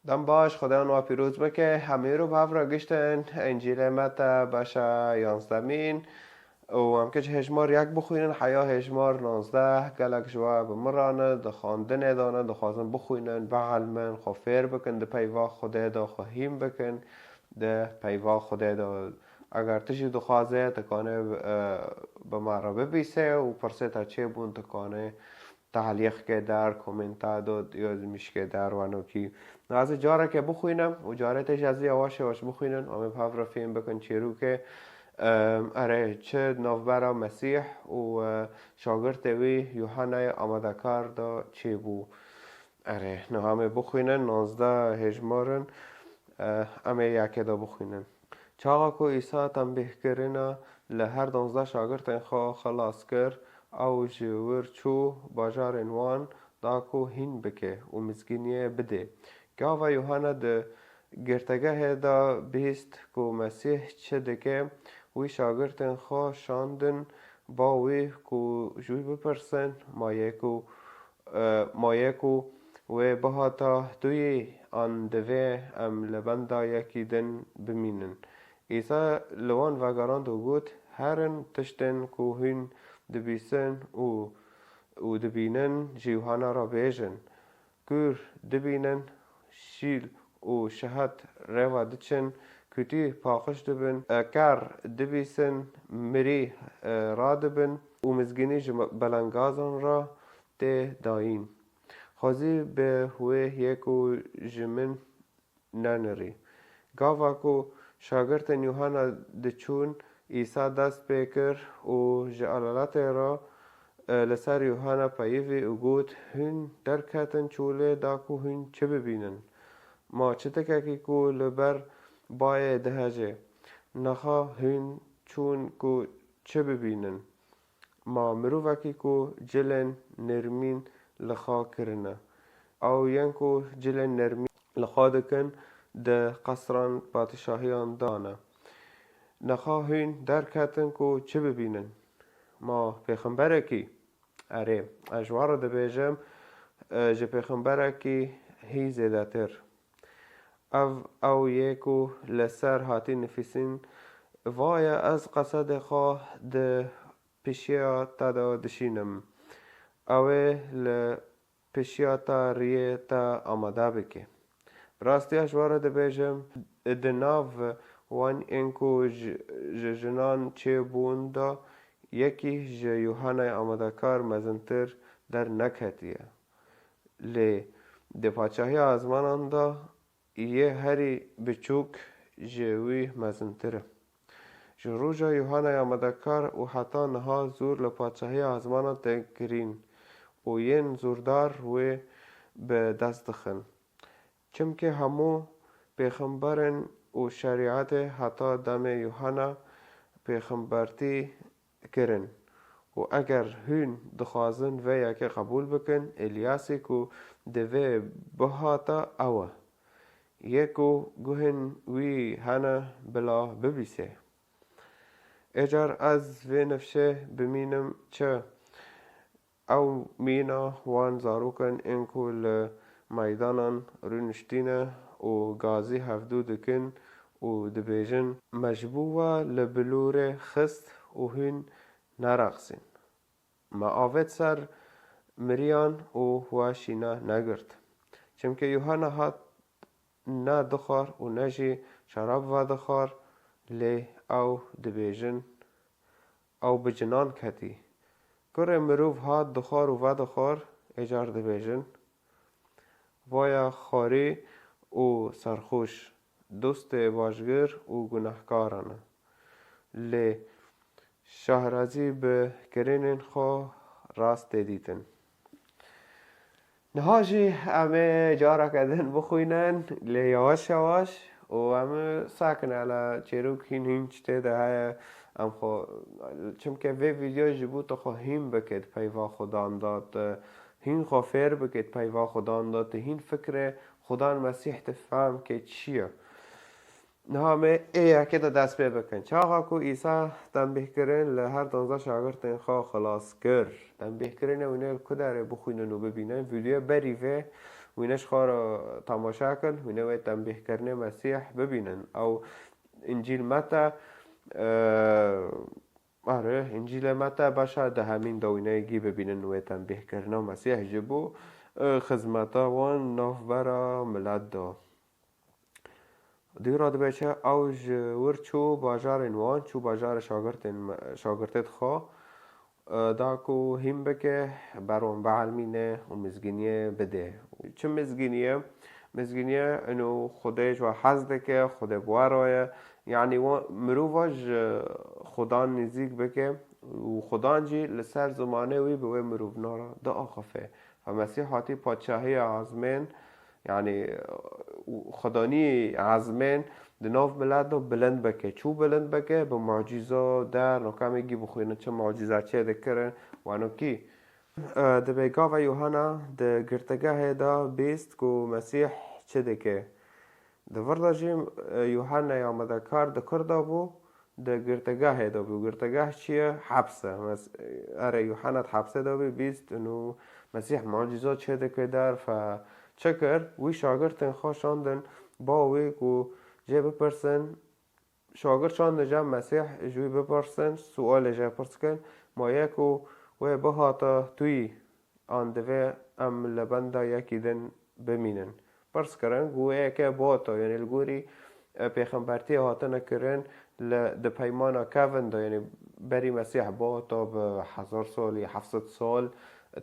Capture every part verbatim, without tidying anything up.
Dem baş, Xwedê wan pîroz bike. Em êro bi hev re giştin Încîlê Mete beşa yanzdemîn û em kiç hêjmar yek bixwînin heya hêjmar nozdeh. Gelek ji we bi min re ne, di xwendinê de ne, dixwazin bixwînin, bielmin, xwe fêr bikin, di peyva Xwedê de xwe hîn bikin, di peyva Xwedê de. Eger tu jî dixwaze, tu kanê, e, bi me re bibîse û pirsê te çêbûn, tu kanê talîqkê der, komenta do, yazmişkê der, wano kî. Na ez ê careke bixwînim û carê tê jî ez ê yawaş yawaş bixwînim. Em ê bi hev re fêm bikin çêrokê. Em, erê, çi navbera Mesîh û, e, şagirtê wî Yuhanayê amadekar de çêbû. Erê, niha em ê bixwînin, nozdeh hêjmar in. E, em ê yekê de bixwînin. Çaxa ku Îsa tembîhkirina li her donzdeh şagirtên xwe xilas kir, ew ji wir çû bajarên wan da ku hîn bike û mizgîniyê bidê. Gava Yuhanna di girtegehê de bihîst ku Mesîh çi dike, wî şagirtên xwe şandin ba wî ku ji wî bipirsin, ma yê ku, e, ma yê ku wê bihata tu yî an divê em li benda yekî din bimînin. Îsa li wan vegerand û got, Herin tiştên ku hûn dibîsin û, û dibînin ji Yuhanna re bêjin. Kûr dibînin, şîl û şehet rêva diçin, kutî paqij dibin, e, ker dibîsin, mirî, e, radibin û mizgînî ji me-, belengazan re tê dayîn. Xwezî bi wê yê ku ji min nenirî. Gava ku şagirtên Yuhanna diçûn, Îsa dest pê kir û ji elaletê re, e, li ser Yuhanna peyivî û got, Hûn derketin çolê da ku hûn çi bibînin? Ma çitikekî ku li ber bayê dihece? Niha hûn çûn ku çi bibînin? Ma mirovekî ku cilên nermîn li xwe kirine. Ew yên ku cilên nermîn li xwe dikin di qesran padişahiyan de ne. Niha hûn derketin ku çi bibînin? Ma pêxemberekî? Erê, ez ji we re dibêjim, e, ji pêxemberekî hî zêdetir. Ev ew yê ku li ser hatî nivîsîn, Va ye ez qesedê xwe di pişiya te de dişînim. Ew ê li pişiya te riyê te amade bike. Bi rastî ez ji we re dibêjim, di nav wan ên ku ji, ji jinan çêbûn de yekî ji Yuhanayê Amadekar mezintir derneketiye. Lê di paçahiya ezmanan de yê herî biçûk ji wî mezintir e. Ji roja Yuhanayê Amadekar û heta niha zûr li paçahiya ezmanan tên kirîn û yên zûrdar wê bi dest dixin. Çimkî hemû pêxemberên û şerîetê heta demê Yuhana pêxembertî kirin. Û eger hûn dixwazin vê yekê qebûl bikin, Îlyasî ku divê bihata ew e. Yê ku guhên wî hene bila bibîse. Êcar ez vê nifşê bimînim çi? Ew mîna wan zarokan ên ku li meydanan rûniştîne û gazî hevdû dikin û dibêjin, Me ji bo we li bilûrê xist û hûn nereqsîn. Me avêt ser miriyan û we şîna negirt. Çimkî Yuhana hat ne dixwar û ne jî şerab vedixwar, lê ew dibêjin, Ew bi cinan ketî. Kurê mirov hat dixwar û vedixwar, êcar dibêjin, Vaya xwarî û serxoş, dostê bajgir û gunehkaran e. Lê şahrazî bi kirinên xwe rast tê dîtin. Niha jî em ê careke din bixwînin, lê yawaş yawaş û em ê sakin, hele çêrok hîn hîn çi tê de heye, em xwe, çimkê vê vîdeo ji bo tu xwe hîn bike di peyva Xudan de, tu hîn xwe fêr bike di peyva Xudan de, tu hîn fikrê Xudan Mesîh tu fehm ke çi ye. Niha me ê yekê de dest pê bikin. Çaxa ku Îsa tembîhkirin li her donzdeh şagirtên xwe xilas kir. Tembîhkirinê hûn ê li ku derê bixwînin û bibînin. Vîdeoya berî vê Wîne ji xwe re temaşe kin, wîne wê tembîhkirinê Mesîh bibînin. Ew Încîl Mete, e, erê, Încîlê Mete beşa dehemîn de wîne gî bibînin wê tembîhkirina Mesîh ji bo, e, xizmeta wan navbera milet de. Dûra dibe çi ew ji wir çû bajarên wan, çû bajarê şagirtên me, şagirtê xwe, e, da ku hîn bike, ber wan bielmîne û mizgîniyê bide. Çi mizgîniye? Mizgîniye ino Xwedê ji we hez dike, Xwedê bi we re ye. Yanî wa-, mirova ji Xudan nêzîk bike û Xudan jî li ser zimanê wî bi wê mirovna re diaxife. Fe Mesîh hatî padşahiya ezmên, yanî, û Xudanî ezmên di nav milet de bilind bike. Çû bilind bike? Bi mucîza, der, nokamê gî bixwînin çi mucîza çê dikirin, wano kî. E, dibê gava Yuhanna di girtegehê de bîst ku Mesîh çi dike. Di vir de jî, e, Yuhanna ya Medekar di kir de bû, di girtegehê de bû. Girtegeh çi ye? Heps e. Mes-, erê, Yuhanna di hepsê de bî, bîst û Mesîh mucîza çê dike der, fe çi kir? Wî şagirtên xwe şandin ba wî ku jê bipirsin. Şagirt şandin cem Mesîh ji wî bipirsin, sualê jê pirs kin, ma ye ku wê bihata tu yî, an divê em li benda yekî din bimînin? Pirs kirin, ku wê yeke bihata, yanî li gorî, e, pêxembertiyê hatine kirin li, di peymana kevin de, yanî berî Mesîh bihata bi hezar salî, heft sed sal,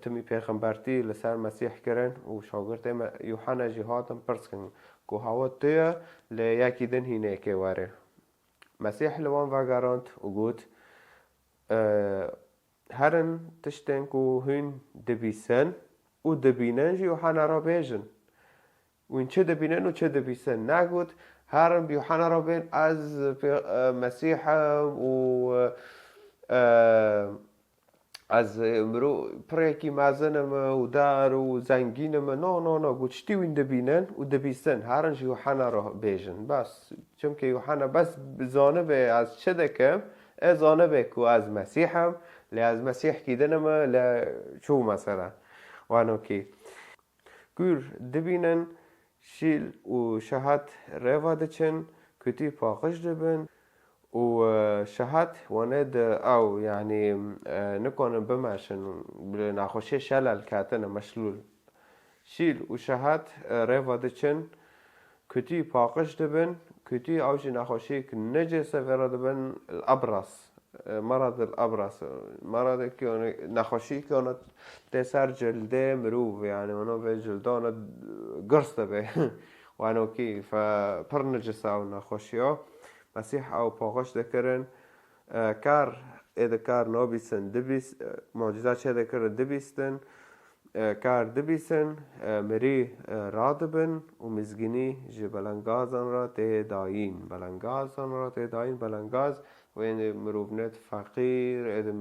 timî pêxembertî li ser Mesîh kirin û şagirtê me, Yuhanna jî hatin pirs kirin, ku hewa tu ye, lê yekî din hînê yekê were. Mesîh li wan vegerand û got, e, herin tiştên ku hûn dibîsin û dibînin ji Yuhanna re bêjin. Hûn çi dibînin û çi dibîsin? Negot, herin bi Yuhanna re bên, ez pê-, e, Mesîh im û, e, ez, e, miro-, pirekî mezin im û dar û zengîn im. No, no, no, got, tiştî hûn dibînin û dibîsin, herin ji Yuhanna re bêjin. Bes, çimkî Yuhanna bes zanibe ez çi dikim, e zanibe ku ez Mesîh im, lê ez Mesîhkî din im, lê çû mesela. Wano kî. Kûr dibînin, şîl û şehat rêva diçin, kutî paqij dibin û, e, şehat wane di ew, yanî, e, nikanin bimeşin, bi nexweşiyê şelel ketine, meşlûl. Şîl û şehat, e, rêva diçin, kutî paqij dibin, kutî ew jî nexweşiyek necêse vê re dibin, el-ebras. E, merad el-ebras. Meradekî, yanî nexweşîkî, yanî tê ser cildê mirov, yanî wana vê cilda wana girs dibe. Wano kî, fe pir necis e ew nexweşiya. Mesîh ew paqij dikirin. E, kar, ê di kar nabîsin, dibîs-, e, mucîza çê dikirin, dibîstin. E, kar dibîsin, e, mirî, e, radibin û mizgînî ji belengazan re tê dayîn. Belengazan re tê dayîn, belengaz, wê mirovnet feqîr, ê di,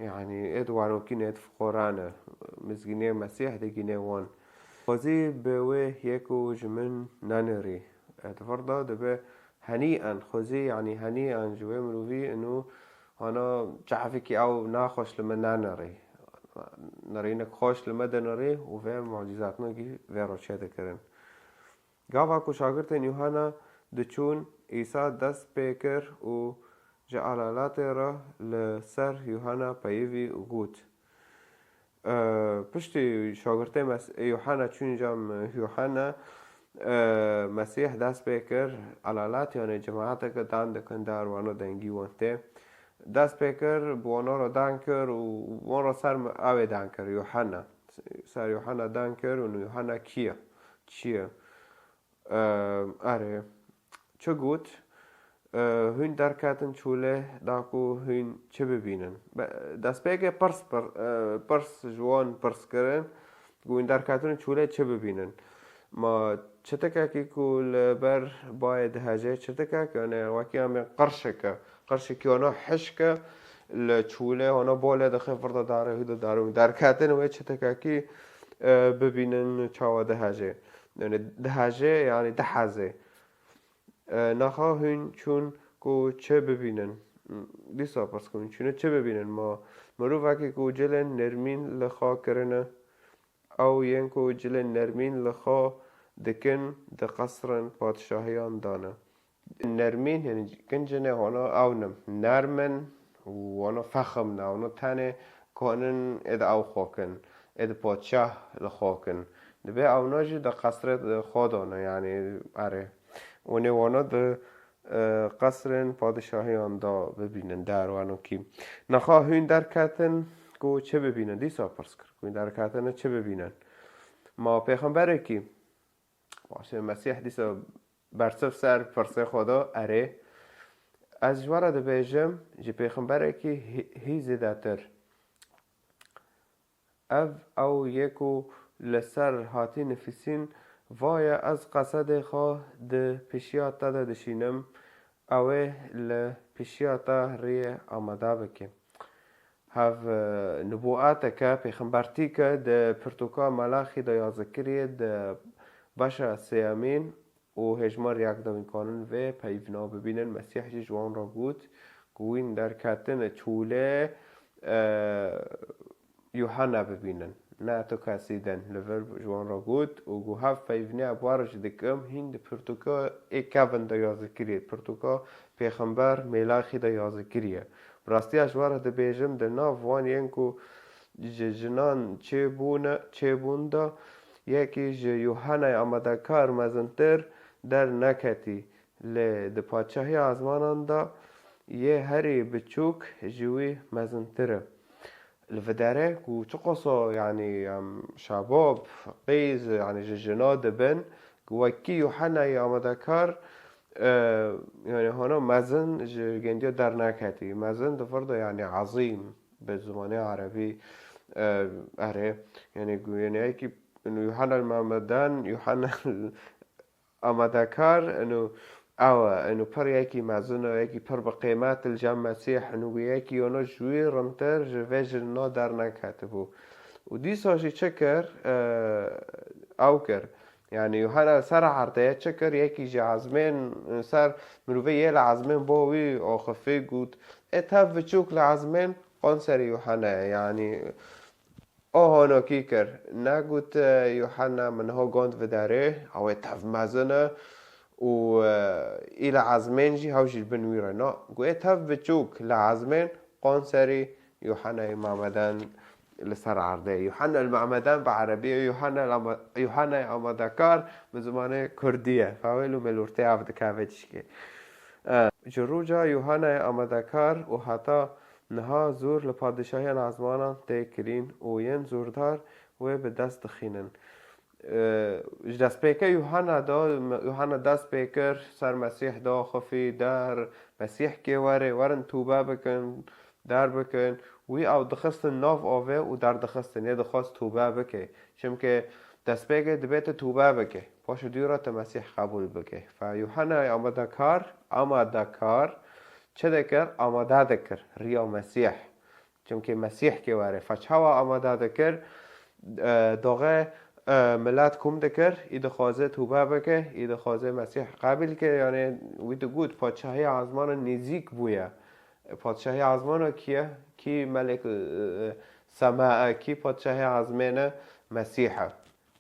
yanî, ê di warokî ne, ê di fiqoran e. Mizgînê Mesîh digîne wan. Xwezî bi wê yek û ji min nenirî. E, di vir de dibe henîen, xwezî, yanî henîen ji wê mirovî ino hana çavekî ew naxweş li min nenirî. Nirînek xweş li me dinirî û vê mucîzatnekî vê re çê dikirin. Gava ku şagirtên Yuhanna diçûn, Îsa dest pê kir û ji elaletê re li ser Yuhanna peyivî û got, E, piştî şagirtê Mes-, Yuhanna çûn cem Yuhanna, e, Mesîh dest pê kir, elalet, yanî cemaeteke dan dikin dar, wana dengî wan tê. Dest pê kir, bi wana re dan kir û wan re ser mi-, ew ê dan kir, Yuhanna. Ser Yuhanna dan kir û Yuhanna kî ye? Çi ye? Ehm, erê. Çi got? Eh, hûn derketin çolê da ku hûn çi bibînin? Be-, destpêkê pirs, pir-, eh, pirs ji wan pirs kirin, ku hûn derketin çolê çi bibînin? Ma çitikekî ku li ber bayê dihejê, çitikek, yani wekî em ê qirşeke, qirşekî wana hişke, li çolê wana bolê dixe, vir de dare, hû de dare, hûn derketin wê çitikekî, eh, bibînin çawa dihejê. Yani dihejê, yani dihezê. E, naxa hûn çûn ku çi bibînin? Dîsa pirs ku hûn çûne çi bibînin? Ma mirovekî ku cilên nêrmîn li xwe kirine, Ew yên ku cilên nermîn li xwe dikin di qesrên padişahiyan de ne. Nermîn, yani kincine hona ew ne. Nermin û hona fexm ne. Hona tenê konin ê de ew xwe kin. Ê de padişah li xwe kin. Dibe ew ne jî de qesrê de xwe de ne. Yani erê. Û nê hona de e, qesrên padişahiyan da bibînin, der wano kî. Naxa hûn derketin ku çi bibînin? Dîsa pirs kir. Hûn derketine çi bibînin? Ma pêxemberekî, başê Mesîh dîsa bersiv ser pirsê xwe da, erê. Ez ji we re dibêjim, ji pêxemberekî hî, hî zêdetir. Ev ew yê ku li ser hatî nifîsîn, va ye ez qesedê xwe di pişiya te de dişînim, ew ê li pişiya te riyê amade bike. Hev, e, nibûeteke pêxembertîke di pirtûka Melaxî de ya zikirî di beşa sêyemîn û hêjmariyek de hûn kanin vê peyvîna bibînin. Mesîh jî ji wan re got ku hûn derketine çolê, e, Yuhanna bibînin. Ne tu kesî din. Li vir ji wan re got û got, hev peyvîniya bi we re jî dikim, hîn di pirtûka ê kevin de ya zikirî ye. Pirtûka pêxember Mêlaxî de ya zikirî ye. Bi rastiya ji we re dibêjim, di nav wan yên ku ji jinan çêbûne, çêbûn de, yekî ji Yuhannayê Amadekar mezintir derneketî, lê di Padşahiya Ezmanan de yê herî biçûk ji wî mezintir e. Li vê derê ku çiqas, yanî, em, şebab, qîz, yanî ji jina dibin, ku wekî Yuhannayê Amadekar, e, yanî hona mezin ji gendiya derneketî. Mezin di vir de, yanî ezîm, bi zimanê erebî, e, erê. Yanî gu-, yanî yekî, yanî Yuhanna el-Muhammedan, Yuhanna el-, Amadekar, inu ew e, inu pir yekî mezin e, yekî pir bi qîmet li cem Mesîh, inu yekî yono ji wî rintir ji vê jina derneketibû. Û dîsa jî çi kir? E, ew kir. Yanî Yuhanna li ser erdê çi kir? Yekî ji ezmên ser mirovê yê li ezmên bo wî axifî got, ê tev biçûk li ezmên qon serî Yuhanna ye. Yanî o honokî kir. Negot, e, Yuhanna min ho gond viderê, ew ê tev mezin e û, e, î li ezmên jî hew jî li bin wî re. Na, got, ê tev biçûk li ezmên qon serî Yuhannayê Mamedan li ser erdê. Yuhanna el Mamedan bi erebî ye, Yuhanna el Ama-, Yuhannayê Amadekar bi zimanê kurdî ye. Fawêl û melûrtê ev dikeve tişkê. E, ji roja Yuhannayê Amadekar û heta niha zor li padişahiyên ezmanan tê kirîn û yên zordar wê bi dest dixînin. E, ji destpêkê Yuhanna da, Yuhanna dest pê kir, ser Mesîh da, xifî, der, Mesîh kê were, werin tûbe bikin, der bikin. Wî ew dixistin nav avê û derdixistin, yê dixwest tûbe bike. Çimkî destpêkê dibê tu tûbe bike. Paşê dû re tu Mesîh qebûl bike. Fe Yuhannayê amadekar, amadekar, çi dikir? Amade dikir riya Mesîh. Çimkî Mesîh kê were. Fe çawa amade dikir? E, doxê, e, milet kom dikir, î dixwaze tûbe bike, î dixwaze Mesîh qebîl ke. Yanî wî digot, padşahiya ezmanan nêzîk bûye. Padşahiya ezmanan kî ye? Kî melek, e, e, sema e, kî padşahiya ezmên e? Mesîh e.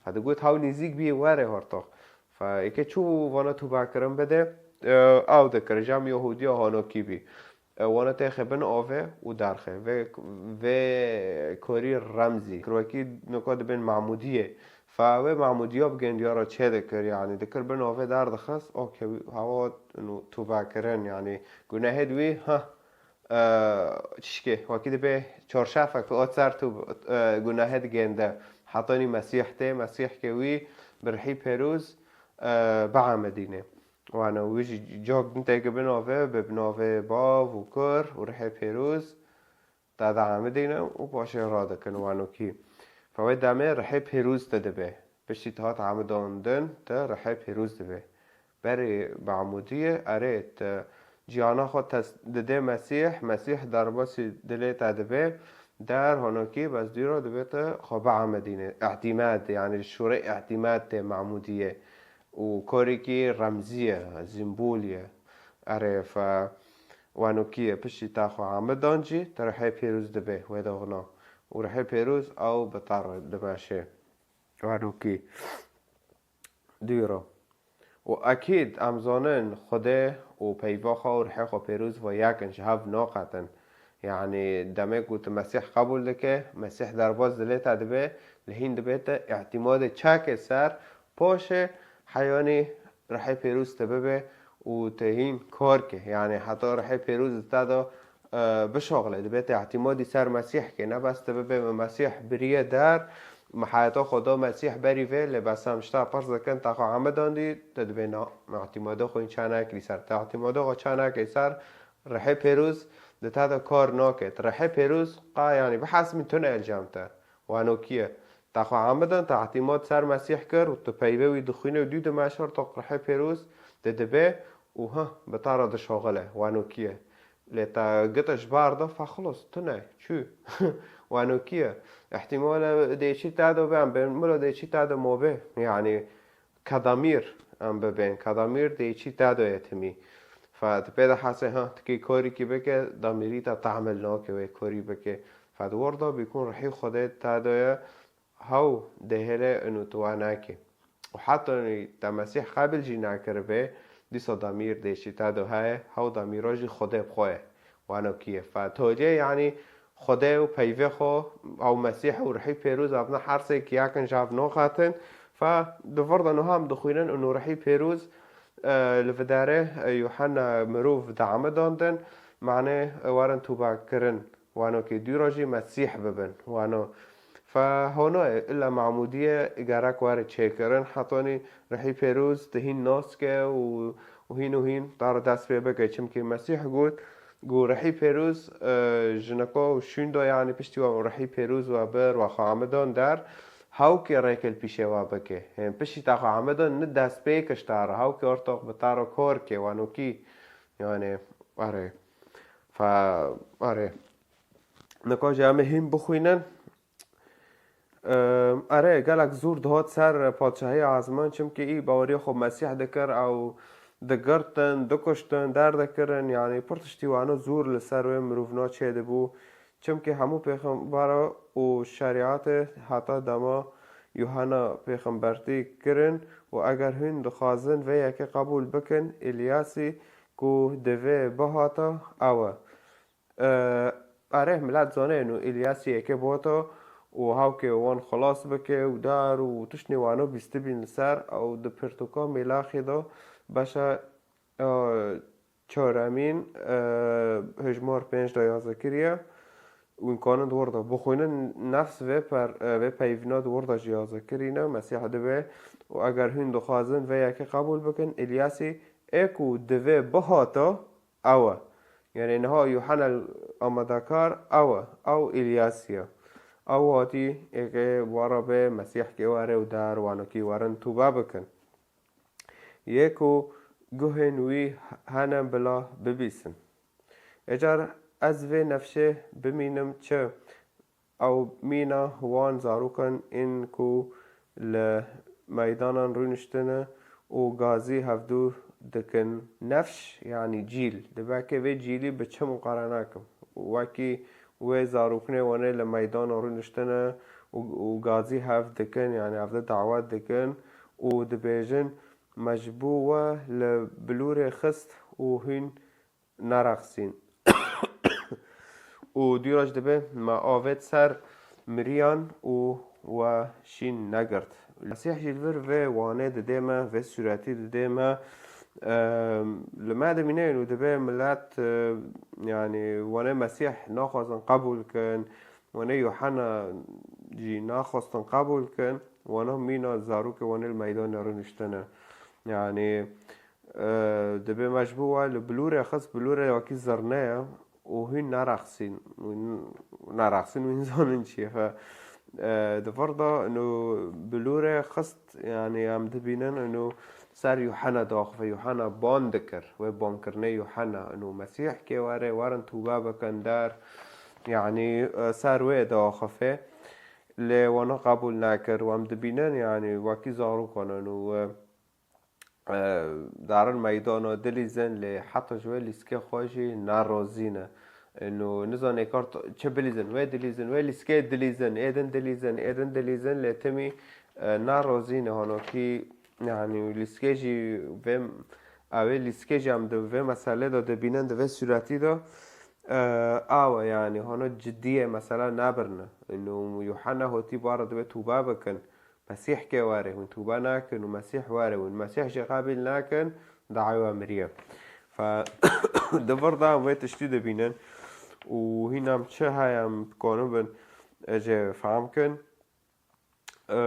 Fe digot, hew nêzîk bî were hortox. Fe êkê çû vana tûbekirin bide, e, ew dikir, cem Yahûdiya hanokî bî. E, wana têxe bin avê û derxe. Vê, vê korî remzî. Kirwekî nuka dibên Mahmûdiyê. Fe wê Mahmûdiya bi gendiya re çê dikir, yanî dikir bin avê derdixist, o ke hewa, inu, tûbekirin, yanî gunehê di wî, ha, e, çişkê, wekî dibê çarşafek, ot ser tu, e, gunehê digênde. Hetanî Mesîh tê, Mesîh ke wî bi rihî pêroz, e, biamedîne. Wano wî jî cok din têke binavê, bi binavê bav û kur û rihê pêroz te diamedîne û paşê radikin wano kî. Fe wê demê rihê pêroz te dibe. Piştî te hat amedandin, te rihê pêroz dibe. Berê Mahmûdiyê, erê, te ciyana xwe tes-, didê Mesîh, Mesîh derbasî dilê te dibe, der honokî bes dû re dibe te xwe biamedîne. Îtîmad, yanî şûrê îtîmad tê Mahmûdiyê. Û korekî remzî ye, sîmbol ye. Erê, fe wanokî ye, piştî te xwe amidan jî, te rihê pêroz dibe, wê doxna. Û rihê pêroz ew bi te re dimeşe. Wanokî. Dûro. Û ekîd em zanin Xwedê û peyva xwe û rihê xwe pêrûz ve yek in, ji hev naqetin. Yanî demê ku tu Mesîh qebûl dike, Mesîh derbas dilê te dibe, li hîn dibe te îtîmadê çekê ser, paşê heyanî rihê pêrûz te bibe û te hîn kar ke. Yanî heta rihê pêrûz di te de, e, bişaxile, dibe te îtîmadî ser Mesîh ke. Ne bes te bibe Mesîh biriye der, me heyata xwe da Mesîh berî vê, lê bes em ji te perz dikin, te xwe emidandî, te dibê na, me îtîmada xwe hîn çe nekirî ser. Te îtîmada xwe çe nekirî ser, rihê pêrûz di te de kar nake. Rihê pêrûz qa, yanî bihesmî tune el cem te. Wanokî ye. Te xwe emidan, te îtîmad ser Mesîh kir û tu peyvê wî dixwîne û dû dimeşe, rihê pêrûz te dibe û ha, bi te re dişaxile. Wanokî ye. Lê te gite ji bar de, fe xilos, tune, çû. Wanokî ye. Îhtîmale dê çî te do be, em bên, milo dê çî te do mobe. Yanî, kedamîr em bibên. Kedamîr dê çî te do ye timî. Fe tu pê de hesê, ha, tu kê karîkî bike, damîrî te tahmil nake wê karî bike. Fe di wir de bîkun rihî Xwedê te do ye, hew dihêle û tu wa nake. Û heta nî te Mesîh qebil jî nekiribe, dîsa damîr dê çî te do heye, hew damîra jî Xwedê bi xwe ye. Wanokî ye. Fe tolê, yanî Xwedê û peyvê xwe, ew Mesîh û rihî pêrûz, ev ne hersêk yekin ji hev noqetin. Fe di vir de niha em dixwînin û rihî pêrûz, e, li videre, e, Yuhanna mirov diemidandin, mane, e, werin tûbe kirin. Wano ke dû rojî Mesîh bibin. Wano. Fe hono e, illa mamûdiye gerek were çêkirin, hetonî rihî pêrûz di hîn nas ke û, û hîn û hîn dar dest pê bike. Çimkî Mesîh got, got rihî pêrûz, e, jineko û şûndo, yanî piştî wa rihî pêrûz wa bir wa xwe amidan der, hew ke rêkil pîşê wa bike. Hên piştî ta xwe amidan ni dest pê kiştara, hew ke ortoq bi taro kor ke, wano kî, yanî, are. Fe, are. Nika jî em ê hîn bixwînin. Em, erê, gelek zûr dihat ser padşahiya ezman, çimkî î baweriya xwe Mesîh dikir, ew digirtin, dikuştin, derdikirin, yanî pir tiştî wano zûr li ser wê mirovna çêdibû. Çimkî hemû pêxembera û şerîetê heta dema Yuhanna pêxembertî kirin û eger hûn dixwazin vê yekê qebûl bikin, Îlyasî ku divê bihata, ew e. E, erê, milet zane û Îlyasî yekê bota û hawkê wan xilas bike û dar û tiştê wano bîstibîn li ser ew di pirtûka Mêlaxê de beşa, e, çaremîn, e, hejmar pênc de yazde kiriye. Û hûn kanin di wir de bixwînin, nefs vê per-, e, vê peyvîna di wir de jî yazde kirîne, Mesîh dibe, û eger hûn dixwazin vê yekê qebûl bikin, Îlyasî ê ku divê bihata, ew e. Yanî niha Yuhanna amadekar ew e, ew Îlyasî ye. Ew hatî êkê were bê Mesîh kê were û der wanokî werin tûbe bikin. Yê ku guhên wî hene bila bibîsin. Ecar ez vê nefşê bimînim çi? Ew mîna wan zarokan ên ku li meydanan rûniştine û gazî hevdû dikin. Nefş, yanî cîl. Dibe ke vê cîlî bi çi muqarene kim? Wekî wê zaroknê wane li meydana rûniştine û, û gazî hev dikin, yanî hevde dawet dikin û dibêjin, me ji bo we li bilûrê xist û hûn nerexsîn. Û dû roj dibe me avêt ser miriyan û we şîn negirt. Mesîh jî li vir vê wanê didê me, vê sûretî didê me. Em, li me dimîne û dibe milet, e, yanî wanê Mesîh naxwazin qebûl kin, wanê Yuhanna jî naxwastin qebûl kin, wana mîna zarokê wanê li meydanê rûniştine. Yanî, e, dibê me ji bo we li bilûrê xist, bilûrê wekî zirne ye û hûn nerexsîn. Hûn nerexsîn, hûn zanin çi ye. Fe, e, di vir de ino bilûrê xist, yanî em dibînin ino ser Yuhanna diaxife. Yuhanna ban dikir. Wê bankirinê Yuhanna ino Mesîh kê were, werin tûbe bikin der. Yanî, e, ser wê diaxife. Lê wana qebûl nekir. Û em dibînin, yanî wekî zarokan ino, e, e, darin meydana dilîzin, lê heta ji wê lîskê xwe jî nerazî ne. Ino nizane kar t-, çi bilîzin, wê dilîzin, wê lîskê dilîzin, êdin dilîzin, êdin dilîzin, lê timî e, narozîne honokî, yanî lîskê jî vê, ew ê lîskê jî em di vê meselê de dibînin, di vê sûretî de, e, awe, yanî hono cidiyê mesela nabirine. Ino Yuhanna hotî bara divê tûba bikin. Mesîh ke were, hûn tûba nakin û Mesîh were, hûn Mesîh jî qebîl nakin, dayê we miriye. Fe di vir de em vê tiştî dibînin û hîn em çi heye em bikonibin, e, jê fehm kin. E,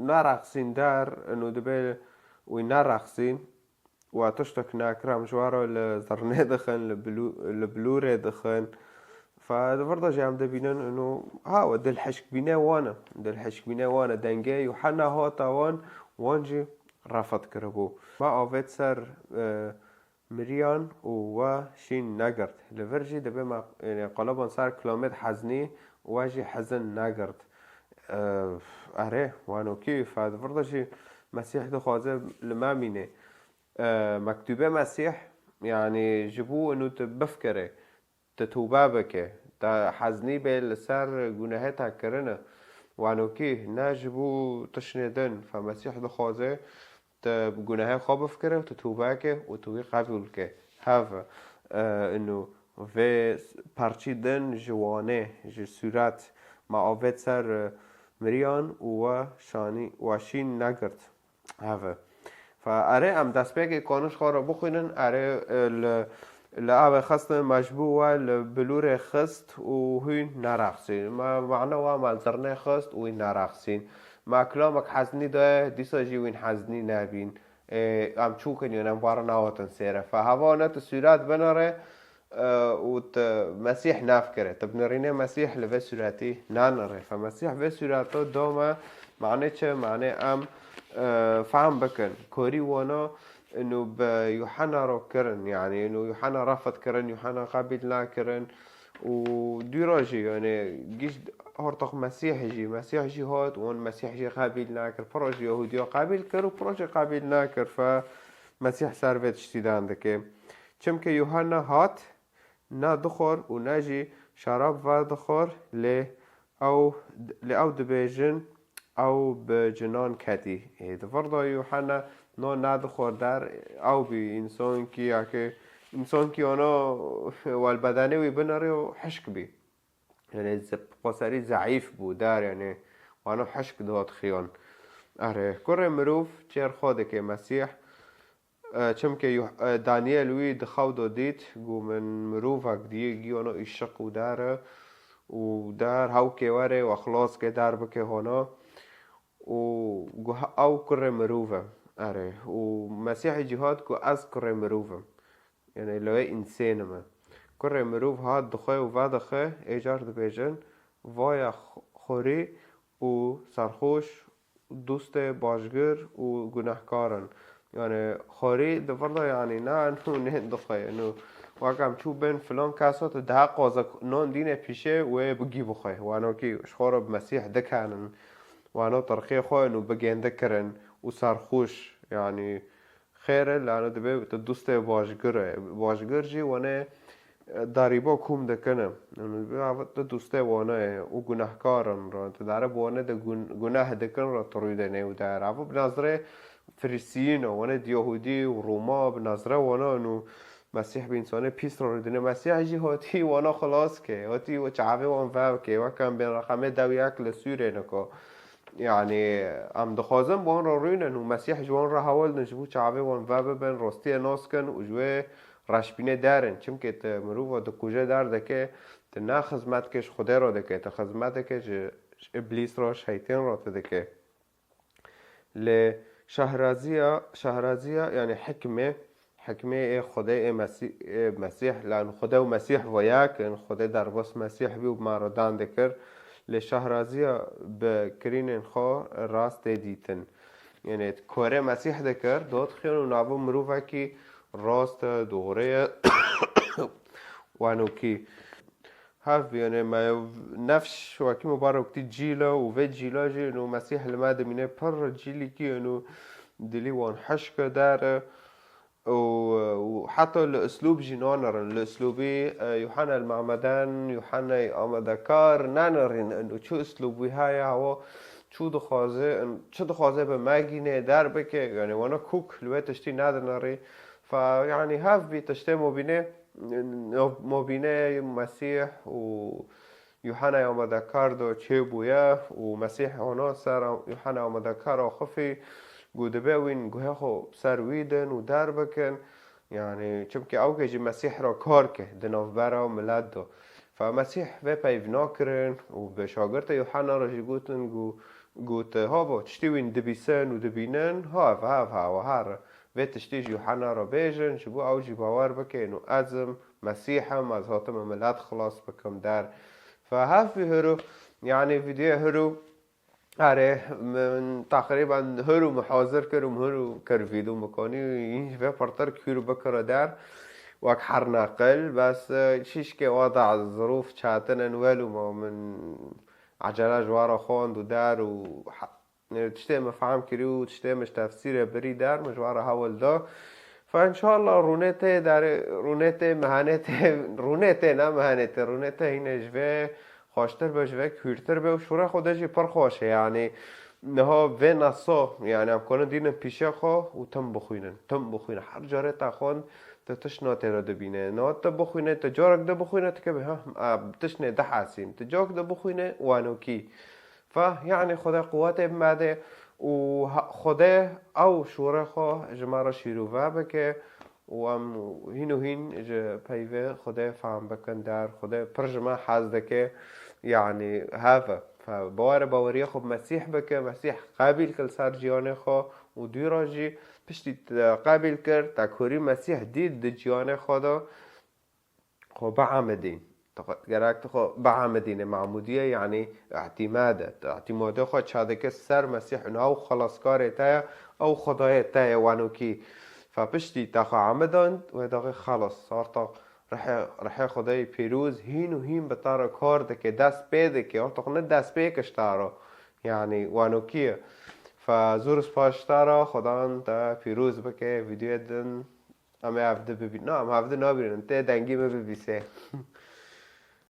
narexsîn der, ino dibe wî narexsîn, wa tiştek nakir em ji wa re li zirnê dixin, li bilû-, li bilûrê dixin. Fe di vir de jî em dibînin, ino, ha, we dilhişkbîne wan e. Dilhişkbîne wan e. Dengê Yuhanna hata wan, wan jî refet kiribû. Ma avêt ser, e, miriyan û we şîn negirt. Li vir jî dibe me, yanî qalaban ser kilamêt heznî, we jî hezin negirt. E, erê, wanokî, fe di vir de jî Mesîh dixwaze li me mîne. E, mektûbê Mesîh, yanî ji bo inu tu bifkirê, tu tûbe bike, te heznî bê li ser gunehê te kirine. Wanokî, ne ji bo tiştê din, fe Mesîh dixwaze tu gunehê xwe bifkire û tu tûbe ke û tu wî qebûl ke. Hev, e, inu vê parçî din ji wanê, ji sûret, me avêt ser, e, miriyan û we şanî, we şîn negirt. Heve. Fe erê em destpêkê konî ji xwe re bixwînin, erê, e, li, li avê xistin me ji bo we li bilûrê xist û hûn nerexsîn. Me mane we me li zirnê xist û wî nerexsîn. Me kilamek heznî daye, dîsa jî wîn heznî nebîn. E, em çûkin yan em wara nawetin sêre. Fe heva ne tu sûret binere, e, û tu Mesîh navkire. Tu binirînê Mesîh li vê sûretî nanire. Fe Mesîh vê sûreto dome, mane çi? Mane em, e, fehm bikin. Korî wana inu bi Yuhanna ro kirin, yanî inu Yuhanna refet kirin, Yuhanna qebîl nakirin. Û dûra jî, yanî giş hortoq Mesîh jî, Mesîh jî hat, wan Mesîh jî qebîl nakir. Piro jî Yahûdiya qebîl kir û piro jî qebîl nakir. Fe Mesîh ser vê tiştî dan dike. Çimkî Yuhanna hat, ne dixwar û ne jî şerab vedixwar, lê ew, lê ew dibêjin, ew bi cinan ketî. Ê, di vir de Yuhanna no nedixwar der, ew bî însankî, ya ki însankî ana welbedenê wî binirê û hişk bî. Yanî ze-, xweserî zeîf bû der, yanî wana hişk dihat xiyan. Erê, kurê mirov çêr xwe dike Mesîh. E, çimkî Yuh-, e, Daniel wî di xew de dît, got, min mirovek dî, gî wana îşiq û der e, û der hewkê were we xilas ke, der bike hona. Û got, ew kurê mirov e. Erê. Û Mesîhê jî hat, got, ez kurê mirov im. Yanî li wê însênim e. Kurê mirov hat dixwe û vedixe, ê car dibêjin, vaya xo-, xorî û serxoş, dostê başgir û gunehkar in. Yanî xorî di vir de, yanî ne nûnê dixwe. Ino wek em çû bên filan kesa tu daha qaza non dîne pîşê wê bigî bixwe. Wanokî ji xwe re bi Mesîh dikenin. Wano tirxê xwe ino bigêndikirin û serxoş, yanî xêr e, lano dibe tu dostê başgir e. Başgir jî wane, e, darîba kom dikine. Ino tu dostê wane ye û gunehkar in re. Tu dare bi wane de gun-, guneh dikin re tu rûdene û dare. Ev bi nazirê Firisiyîn e, wane di Yahûdî û Roma bi nazirê wane û Mesîh bi însanê pîs re rûdine. Mesîh jî hatî wana xilas ke, hatî çavê wan vevke, wek em bên reqemê dew yek li Sûrê niko. Yanî em dixwazin bi wan re rûnin û Mesîh ji wan re hewl din ji bo çavê wan vebibin, rastiyê nas kin û ji wê reşbînê derin. Çimkî tu mirova dikuje derdike, tu ne xizmetke ji Xwedê re dike, tu xizmeteke ji, ji Îblîs re, şeytên re tu dike. Lê şahraziya, şahraziya, yanî hikmê, hikmê ê Xwedê ê Mesî-, ê Mesîh, lan Xwedê û Mesîh voya kin, Xwedê derbas Mesîh bî û bi me re dan dikir. Lê şahraziya bi kirînên xwe rast tê dîtin. Yanî korê Mesîh dikir, dot xiyan û nava mirovekî rast e, doğru ye. Wanokî. Hev biyane me nefş wekî mibarek tî cîl e û vê cîla jî ino Mesîh li me dimîne pir cîlîkî ino dilî wan hişk e der e û, û heta li uslûb jî nanirin. Li uslûbî, e, Yuhanna el Ma'meden, Yuhanna Amadekar nanirin ino çi uslûb wî heye hewa çû dixwaze, çi dixwaze bi me gîne derbike, yani wana kûk li wê tiştî nedine rê. Fe, yani hev bî tiştê mobîne, mobîne Mesîh û Yuhena amadekar de çêbûye û Mesîh hona ser Yuhena amadekar axifî, got dibe wîn guhê xwe ser wî din û derbikin. Yani çimkî ew ke jî Mesîh re kar ke di navbera milet de. Fe Mesîh vê peyv nakirin û bi şagirtê Yuhena re jî gotin, got, got, hava, tiştê wîn dibîsin û dibînin, ha, ev, ha, ev, ha, we her. Vê tiştê ji Yuhena re bêjin, ji bo ew jî bawer bikin û ez im Mesîh im, ez hatime milet xilas bikim der. Fe hev bî hiro, yani vîdyoya hiro, erê, min teqrîben hiro min hazir kir û min hiro kir vîdyo min kanî, hîn ji vê pirtir kûr bikire der, wek her neqil, bes, e, şîşkê wada zirûf çetin in, welo ma min ecele ji we re xwend û der û he-, tiştê min fehm kirî û tiştê min ji tefsîrê birî der, min ji we re hewl da. Fe înşallah rûnê tê derê, rûnê tê, mehanê tê, rûnê tê, ne mehanê tê, rûnê tê hîne ji vê xweştir be, ji vê kûrtir be û şûrê Xwedê jî pir xweş e, yanî niha vê nesa, yanî em kanin dînin pîşê xwe û tim bixwînin, tim bixwînin. Her carê te xwend, tu tişt na tê de dibîne. Niha tu bixwîne, tu carek de bixwîne, tu kevê, ha, a, tiştê dihesîn. Tu carek de bixwîne, wanokî. Fe, yanî Xwedê quwetê bimedê û ha-, Xwedê ew şûrê xwe ji me re şîrove bike û em hîn û hîn ji peyvê Xwedê fehm bikin der. Xwedê pir ji me hez dike, yanî hev e. Fe, bawer e, baweriya xwe bi Mesîh bike, Mesîh qebîl kir li ser jiyanê xwe û dûra jî piştî te qebîl kir, te kurî Mesîh dît di jiyanê xwe de, xwe biamidîn. Tu xwe, gerek tu xwe biamidînê. Mamûdiye, yanî îtîmad e. Tu îtîmadê xwe çadike ser Mesîh û ew xelaskarê te ye, ew Xwedayê te ye wanokî. Fe piştî te xwe amidand, wê daxê xelas, arta rihê, rihê Xwedayê pîroz hîn û hîn bi te re kar dike, dest pê dike, arta ne dest pê kişta re. Yanî wanokî ye. Fe zûr spas ji te re, Xwedan te pîroz bike, vîdyoyê din. Em ê hev di bibînin. Na, em hev di nabînin. Tê dengê min bibîsê.